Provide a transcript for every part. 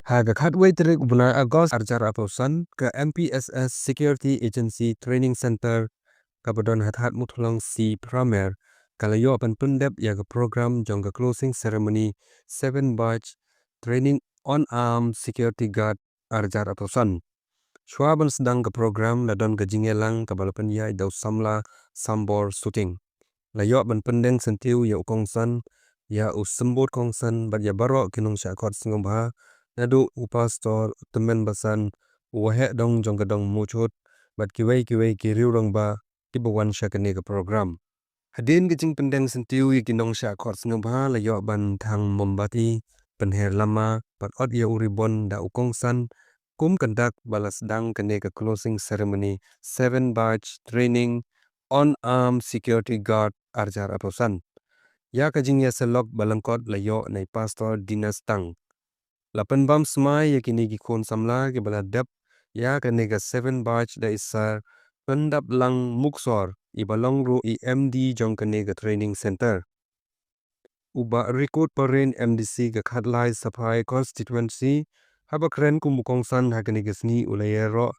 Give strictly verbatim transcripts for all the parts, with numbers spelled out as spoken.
Ha ka khatwei tarik u bnai August arjar apausan, ka M P S S Security Agency Training Center kaba don ha Thadmuthlong C Pramer ka la ïoh ban pyndep ïa ka program jong ka closing ceremony seven batch training on arm security guard arjar apausan. Shuwa ban sdang ka program la don ka jingïalang kaba la pynïaid da u samla Sambor Suting. La ïoh ban pyndeng syntiew ïa u kongsan, ïa u symbud kongsan bad ïa baroh ki nongshah khot sngewbha, naduh u pastor, u tymmen basan, u waheh dong jong ka dong Mawchut bad kiwei kiwei ki riew rangbah kiba wan sha kane ka program. Hadien ka jingpyndeng syntiew ïa ki nongshah khot sngewbha la ïoh ban thang mombati, pynher lama bad ot ïa u ribon da u kongsan kum ka dak ba la sdang kane ka closing ceremony seven batch training on arm security guard arjar apausan. Ïa ka jingïasyllok ba lyngkot la ïoh na i Pastor Dinas Tang. La pynbam smai ïa kine ki khun samla kiba la dep ïa kane ka seven batch da i Sir Pyndaplang Muksor, iba long ruh i M D jong kane ka training center. U Bah Rikut Parin, M D C ka Khatlai Saphai Constituency, haba kren kum u kongsan ha kane ka sngi u la ïaroh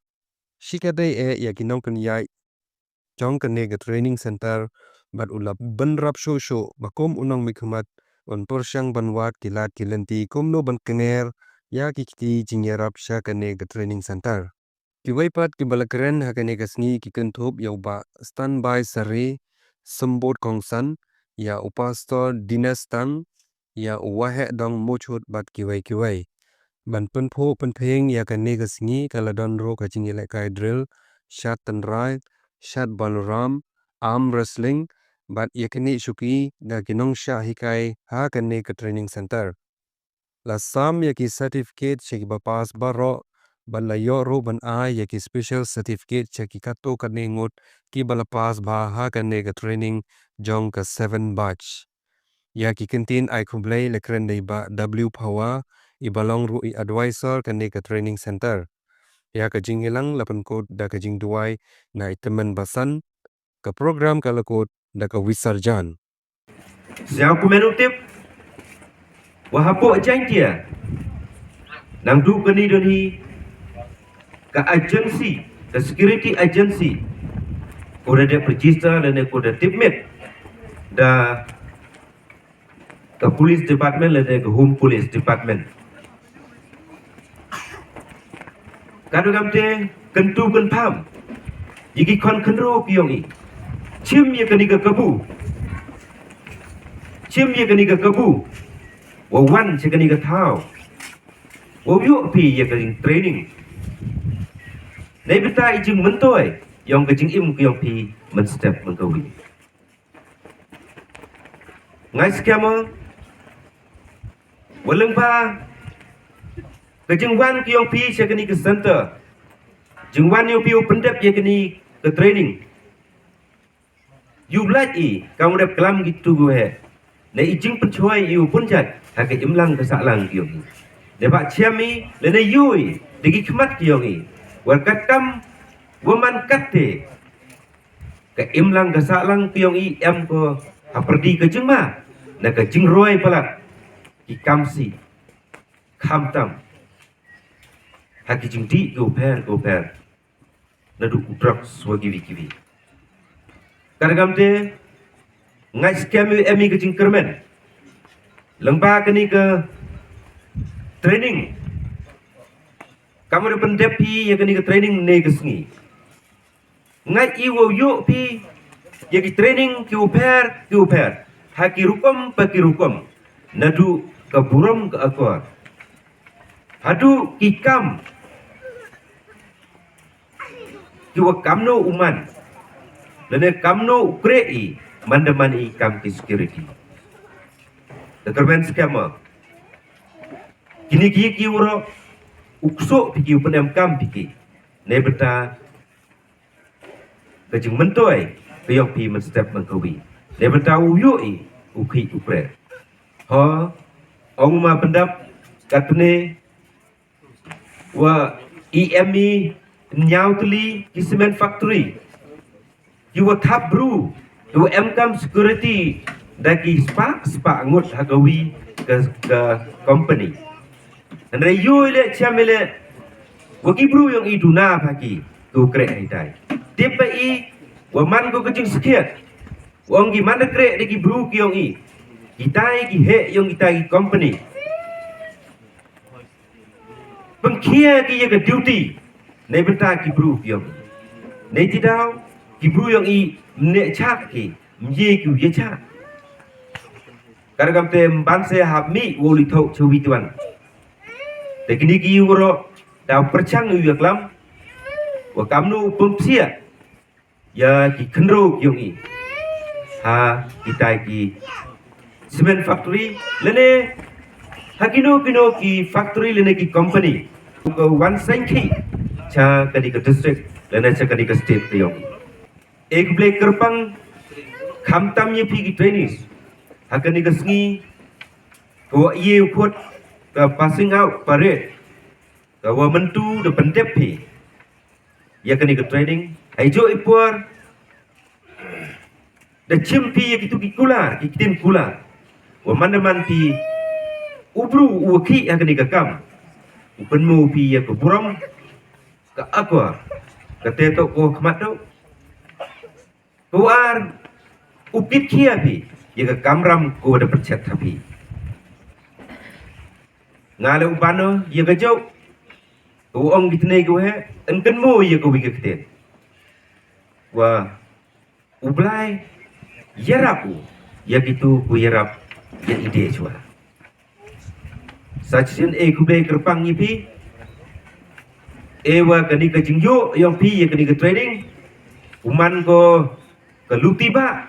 shikatdei eh ïa ki nongpynïaid jong kane ka training center bad u la bynrap shuh shuh ba kum u nongmihkhmat un pyrshang ban wad ki lad ki lynti kumno ban kner ïa ki kti jingïarap sha kane ka training center. Kiwei pat kiba la kren ha kane ka sngi ki kynthup ïa u Bah Standby Sari, symbud kongsan, ïa u Pastor Dinas Tang, ïa u Waheh Dong Muchut bad kiwei kiwei. Ban pynphuh pynphieng ïa kane ka sngi ka la don ruh ka jingïalehkai drill, shad tynrai, shad baloram, arm wrestling, bad ïa kane shuki da ki nongshah hikai ha kane ka training center. La sam ïa ki certificate sha kiba pass baroh, bad la ïoh ruh ban ai ïa ki special certificate sha ki katto katne ngut kiba la pass bha ha kane ka training jong ka seven batch. Ïa ki kyntien ai khublei la kren da i Bah W Phawa, iba long ruh i advisor kane ka training center. Ïa ka jingïalang la pynkut da ka jingduwai na i tymmen basan, ka program ka la kut da ka Visarjan. Sñiaw kumno u tip, wa hapoh Jaintia, nang du kani don hi ka agency, ka security agency, ko da dep register lane ko da tipmit da ka police department lane ka home police department. Ka dei kamte kyntu kynpham ïa ki khon khynro ki ïong i. Chim ïa kani ka kabu. Chim ïa kani ka kabu. Wa wan sha kani ka thaw. Wa ïoh phi ïa ka jing training. Nei bynta i jingmyntoi ïong ka jingim ki ïong phi mynstep mynkawi. Ngai skema wa lyngba ka jingwan ki ïong phi sha kani ka center. Jingwan ïong phi u pyndep ïa kani ka training. Ïu lait i kam u dep klam ki tu gu he. Na i jingpynshoi ïu pynjat ha ka imlang ka sahlang ki ïong phi. Dei ba chiam i lane ïu i da ki khmat ki ïong i. Wa katkam wa man katte ka imlang ka sahlang ki ïong i em ko ha pyrdi ka jingma na ka jingroi palat ki kam si khamtam ha ki jingdih ki u pher ki u pher naduh u drugs wa kiwi kiwi. Ka dei kamte ngai skema em i ka jingkyrmen lyngba kani ka training. Kam u dep pyndep phi ïa kani ka training ne ka sngi. Ngai i wa ïoh phi ïa ki training ki u pher ki u pher ha ki rukom pa ki rukom naduh ka burom ka akor haduh ki kam ki wa kamno u man lane kamno u kre i man da man i kam ki security. Da kyrmen skema kini ki ki u ro u kso phi ki u pynem kam phi ki. Nei bynta ka jingmyntoi ka ïong phi mynstep mynkawi. Nei bynta u ïoh i u khih u pret. Ho ong ma pyndap katne wa i em i ñiaw tylli ki cement factory ki wa thap bru ki wa em kam security da ki spah spah ngut ha kawi ka, ka company. Hynrei ïoh i leh, chiam i leh, wa ki bru yong i duna pha ki, ki u kreh haitai. Tip ba i, wa man ko ka jingsakhiat, wa ong ki man da kreh da ki bru ki yong i, kitai ki heh yong kitai ki company. Pynkhia ki ya ka duty, na bynta ki bru ki yong i. Na ti daw, ki bru yong i, mne chak ki, mye ki u ye chak. Kar kam te mban se hap mi wo li thok chewi tuan. Te kini ki woro, daw perchang u ya klam, wa kamnu pynpsia, ya ki khynroo ki yong i. Ha kitai ki cement factory, lane, ha kino kino ki factory lane ki company. Ko wan sengki, cha kani ka district, lane cha kani ka state ka yong i. Ek blek kyrpang, khamtam ya phi ki trainees. Ha kani ka sngi, ko ye u khut, ka passing out parade. Ka wa mentu da pyntep phi. Ya kani ka training, ai jo i por. Da chim phi ya kitu ki kular, ki ktien kular. Wa man da man phi u bru u wa khih ha kani ka kam. U pynmu phi ya ka burom, ka akor, ka te to ko khmat do. Ko ar, u kit khia phi, ya ka kamram ko da pyrchet ha phi. Nga le u bano, ya ka jok, ko ong kitne ko he, en kynmu ya ka wi ka ktien. Wa, u Blai, yarap u, ya kitu ko yarap, ya ide chwa. Sa chisien e khublei kyrpang ya phi. E wa kani ka jingyoh yong phi ya kani ka training. U man ko ka luti ba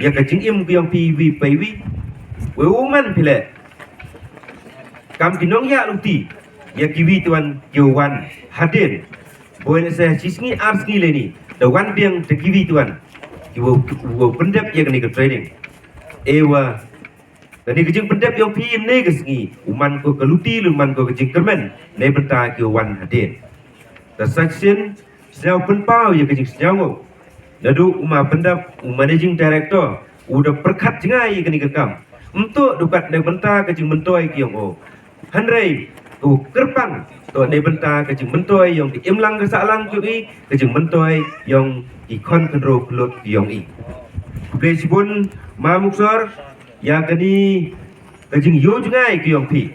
ya ka jingim ka yong phi wi pa wi. We u man phi le. Kam ki nongyak luti ya ki wi tuan ki wan hadien. Boi le se chi sngi ar sngi le ni. Da wan biang te ki wi tuan. Ki wa, wa pyndep ya kani ka training. E wa Kani ka jingpyndep yong phi ne ka sngi, u man ko ka luti, u man ko ka jingkyrmen, ne bynta ki wan hadien. Ta sa shisien, sñiaw pynpaw ya ka jingsñiaw ngo. Naduh u ma pyndep, u managing director, u da pyrkhat jngai ya kani ka kam. Mto dukat ne bynta ka jingmyntoi ki yong o. Hynrei, ko kyrpang, to ne bynta ka jingmyntoi yong ki imlang ka sahlang ki yong i, ka jingmyntoi yong ki khon khynroo khyllood ki yong i. Khublei shibun, ma Muksor, ya kani ka jingyoh jngai ki yong phi.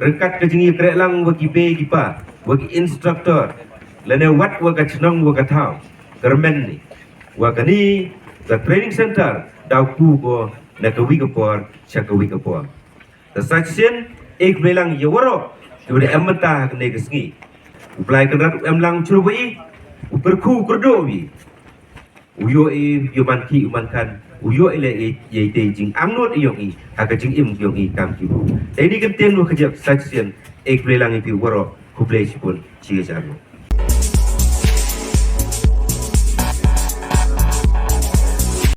Ryngkat ka jingyakrehlang wa ki bei ki pa, wa ki instructor, lane wat wa ka chnong wa ka thaw, kyrmen ni. Wa kani ka training center, daw ku ko na ka wi ka por, sha ka wi ka por. Ta sa shisien, e khublei lang ya waroh, ki wa da em mynta ha kane ka sngi. U Blai Kynrad u em lang chru wa i, u kyrkhu u kyrdoh wa i. U yoh i, u man ki, u man kan, u yoh i le i, i te jingangnud i yong i, ha ka jingim yong i kam ki bru. Te ini kyntien wa ka jep sa shisien, e khublei lang i phi waroh, khublei shibun, chi hajar nguh.